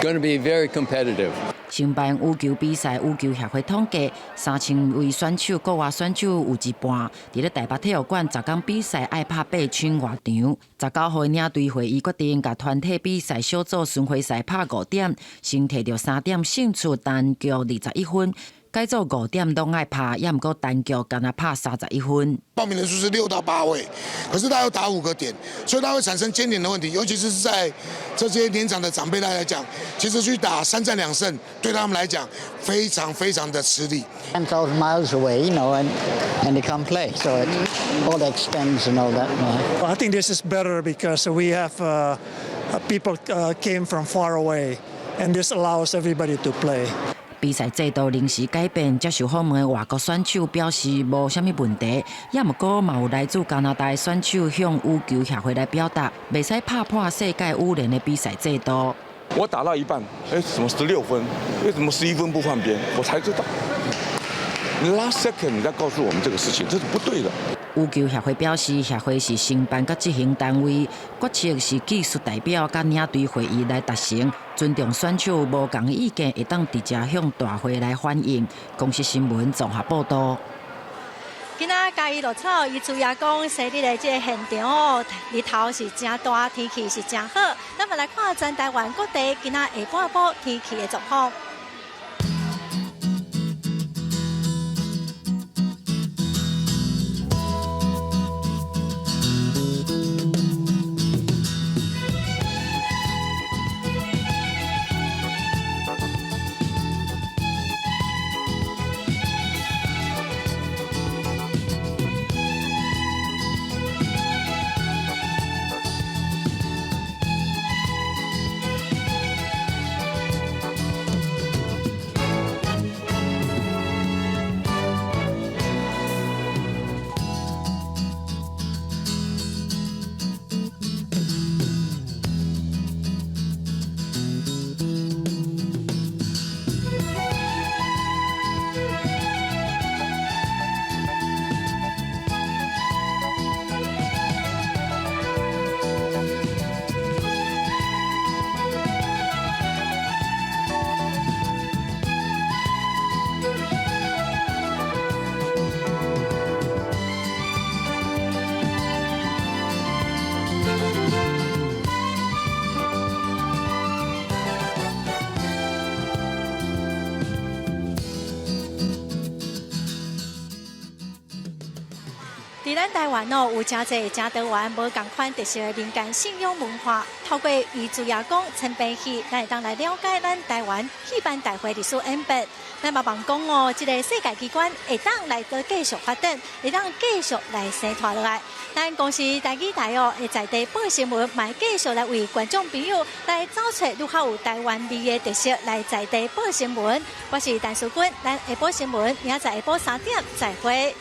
going to be very competitive. 承辦羽球比賽，羽球協會統計，3000位選手，國外選手有一半。佇咧台北體育館，十工比賽愛拍8000外場。19號領隊會議決定，共團體比賽小組巡迴賽拍5點，先提著3點勝出單局21分，改做五點攏愛拍，也毋過單局干焦拍31分。報名人數是6到8位，可是他要打5個點，所以他會產生牽連的問題，尤其是在這些年長的長輩來講，其實去打3戰2勝，對他們來講非常非常的吃力。 10,000 miles away, and they come play, so it all the expense and all that. I think this is better because we have people came from far away, and this allows everybody to play. 比賽制度臨時改變，接受訪問的外國選手表示無啥物問題，也毋過嘛有來自加拿大的選手向羽球協會來表達，袂使拍破世界羽聯的比賽制度。我打到一半，哎，怎麼16分？為什麼11分不換邊？我才知道，last second 你在告訴我們這個事情，這是不對的。羽球協會表示，協會是承辦佮執行單位，決策是技術代表佮領隊會議來達成，尊重選手無仝意見，會當直接向大會來反映。公視新聞綜合報導。今仔嘉義鹿草伊主要講，生日的這个現場哦，日頭是誠大，天氣是誠好。咱們來看全台灣各地今仔下半晡天氣的狀況。佇咱台灣哦，有誠濟誠多元無仝款特色的民間信仰文化。透過余祖爺公千變戲，咱會當來了解咱台灣戲班大會歷史演變。咱嘛望講哦，這個世界奇觀會當來閣繼續發展，會當繼續來生湠落來。咱公視台語台哦，會在地報新聞，嘛會繼續來為觀眾朋友來找出愈較有台灣味的特色來在地報新聞。我是陳淑君，咱下晡新聞明仔載下晡3點再會。